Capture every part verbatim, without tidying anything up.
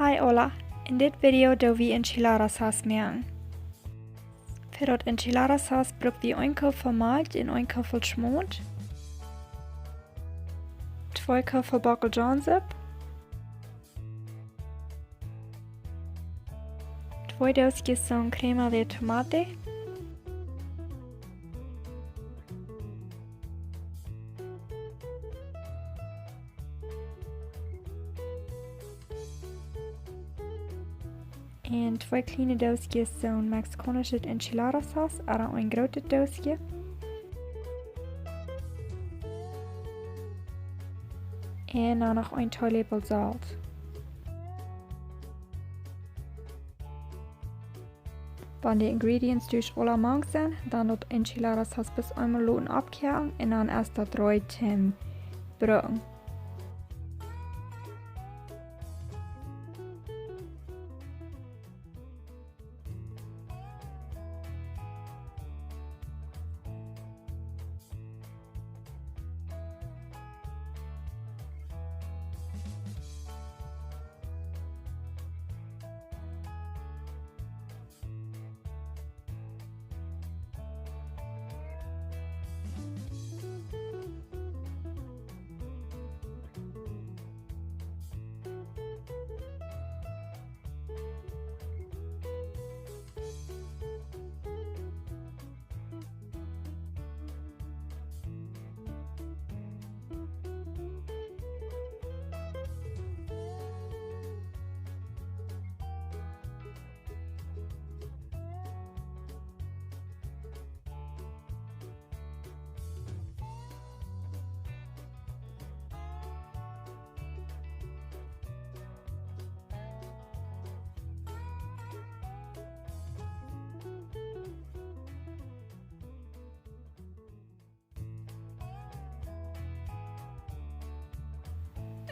Hi aula, en dit Video doo wie Enchilada Sauce moaken. Fa daut Enchilada Sauce bruck wie een Koffel Malkj un een Koffel Schmaunt, twee Koffel Bockelzhodensupp, twee Doosjes soon crema de tomate, un twee kjliene Doosjes soon mexikaunische Enchilada Sauce, ooda een grootet Doosje. Un dan noch een Teeläpel Solt. Wan de ingredients dus aula mank sent, dan daut Enchilada Sauce bloos eemol loten oppkoaken un dan es daut reed toom brucken.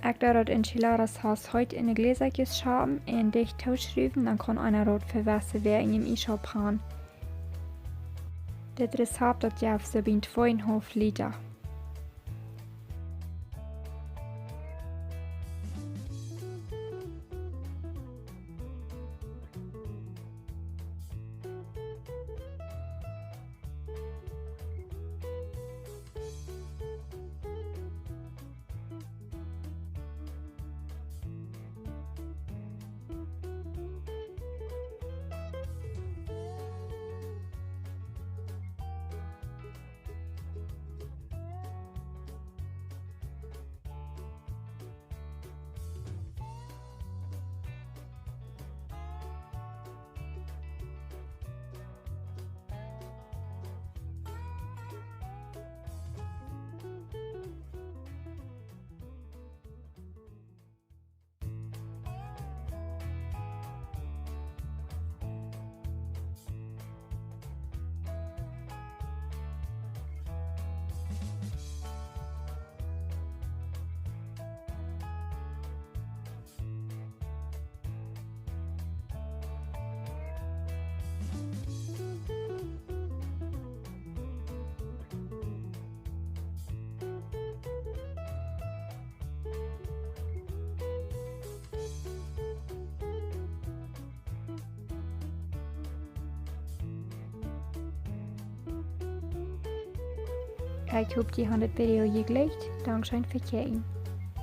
Ekj doo daut Enchilada Sauce heet en de Gläsakjes scheppen un dicht tooschruwen, dan kaun eena daut fa wesse Wäakj en de Iesschaub han. Dit Rezept daut jeft soo bie twee un haulf Lita. Ekj hop, jie han dit Video jejlikjt. Dankscheen fa kjikjen.